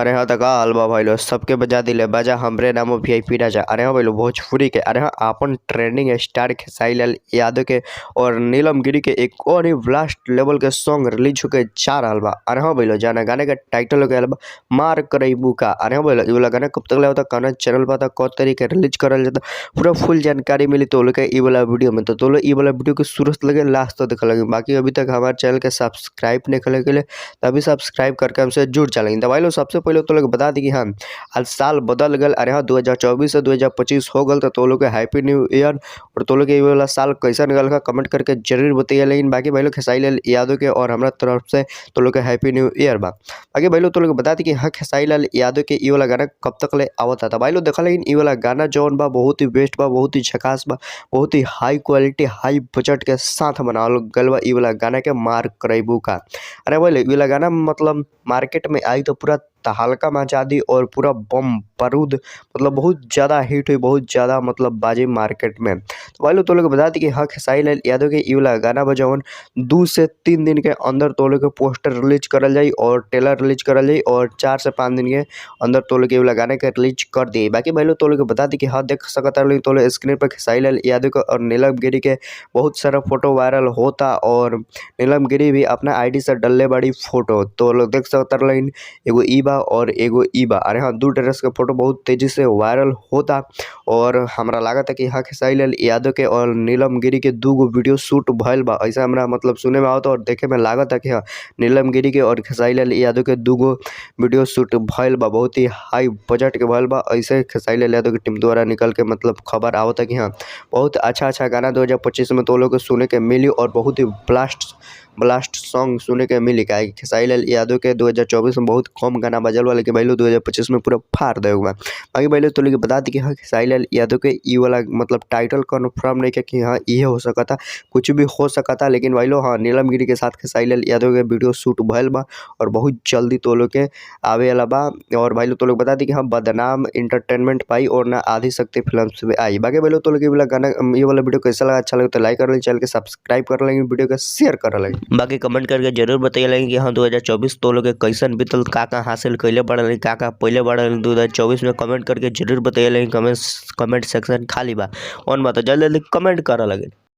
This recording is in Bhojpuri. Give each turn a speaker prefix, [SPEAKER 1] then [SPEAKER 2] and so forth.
[SPEAKER 1] अरे हाँ त का हाल बा भाई लोग, सबके बजा दिले बाजा हमरे नाम वीआईपी राजा। अरे हाँ भाई लोग, भोजपुरी के अरे हाँ आपन ट्रेंडिंग स्टार खेसारी लाल यादव के और नीलम गिरी के एक और ही ब्लास्ट लेवल के सॉन्ग रिलीज होके जा रहल बा। अरे हाँ भाई लोग, जाना गाने के टाइटल हो गया बा मार करैबू का। अरे हाँ भाई लोग, इ वाला गाना कब तक ले होता, कौन चैनल पर आता, कौन तरीके रिलीज करल जाता, पूरा फुल जानकारी मिली तो लोग के इ वाला वीडियो में। तो लोग इ वाला वीडियो के शुरू से लगे लास्ट तक देखे लगे। बाकी अभी तक हमारे चैनल के सब्सक्राइब नहीं करे के लिए तो अभी सब्सक्राइब करके हमसे जुड़ चलेंगे। तो भाई लोग, सबसे पहले तो लोग बता दी कि हाँ आज साल बदल गल। अरे हाँ 2024 से 2025 हो गल, तो लोग के हैप्पी न्यू ईयर। और तो लोग के वाला साल कैसन गल का कमेंट करके जरूर बताइए। लेकिन बाकी भाई लोग, खेसारी लाल यादव के और हमारा तरफ से तो लोग के हैप्पी न्यू ईयर बा। बाकी भाई लोग, तो लोग बता दी कि हाँ खेसारी लाल यादव के इ वाला गाना कब तक ले आवता था। भाई लोग देखा, लेकिन इ वाला गाना जौन बा बहुत ही बेस्ट बा, बहुत ही झकास बा, बहुत ही हाई क्वालिटी हाई बजट के साथ बनावल गल बा इ वाला गाना के मार करैबू का। अरे भाई, इ वाला गाना मतलब मार्केट में आई तो पूरा तहलका मचा दी और पूरा बम बारूद, मतलब बहुत ज़्यादा हिट हुई, बहुत ज़्यादा मतलब बाजी मार्केट में। तो भाई लोग, तो लोग बता दी कि हाँ खेसारी लाल यादव के इ वाला गाना बजावन 2 से 3 दिन के अंदर तो लोग के पोस्टर रिलीज करल जाई और ट्रेलर रिलीज करल जाई और 4 से 5 दिन के अंदर तो लोग के वाला गाना के रिलीज कर दी। बाकी भाई लोग, तो लोग बता दी कि हाँ देख सकता तो लोग स्क्रीन पर खेसारी लाल यादव के और नीलम गिरी के बहुत सारा फोटो वायरल होता और नीलम गिरी भी अपना आईडी से डलले बड़ी फोटो। तो लोग देख सकता लेकिन एगो ई बा और एगो ई बा। अरे हाँ, दू ड्रेस के फोटो बहुत तेजी से वायरल होता और हमरा लागत है कि हाँ खेसारी लाल यादव के और नीलम गिरी के दू गो वीडियो शूट भइल बा, ऐसा हमरा मतलब सुने में आवता और देखे में लागत है कि हाँ नीलम गिरी के और खेसारी लाल यादव के दू गो वीडियो शूट भइल बा, बहुत ही हाई बजट के भइल बा। ऐसे खेसारी लाल यादव की टीम द्वारा निकल के मतलब खबर आवता है कि हाँ बहुत अच्छा अच्छा गाना 2025 में तो लोग के सुने के मिली और बहुत ही ब्लास्ट ब्लास्ट सॉन्ग सुने के मिली। काहे कि खेसारी लाल यादव के 2024 में बहुत कम गाना बजल बा, लेकिन भाई लोग 2025 में पूरा फाड़ दे बा। बाकी भाई लोग, तो लोग बता दी कि हाँ खेसारी लाल यादव के इ वाला मतलब टाइटल कन्फर्म नहीं कि हाँ ये हो सकता, कुछ भी हो सकता। लेकिन भाई लोग हाँ नीलम गिरी के साथ खेसारी लाल यादव के वीडियो शूट भइल बा और बहुत जल्दी तो लोग के आवे वाला बा। और भाई लोग, तो लोग बता दी कि हाँ बदनाम इंटरटेनमेंट पाई और ना आदि शक्ति फिल्म में आई। बाकी भाई लोग, तो लोग ये वाला गाना ये वाला वीडियो कैसा लगा, अच्छा लगे तो लाइक कर लें, चैनल के सब्सक्राइब कर लेंगे, वीडियो के शेयर कर लेंगे। बाकी कमेंट करके जरूर बताइए लेंगे कि हाँ 2024 तो लोग के कैसन बीतल, का का हासिल कैले बढ़ल, का का पहले बढ़ल 2024 में, कमेंट करके जरूर बताइए लेंगे। कमेंट सेक्शन खाली बा ऑन बा तो जल्दी जल्दी कमेंट कर लगे।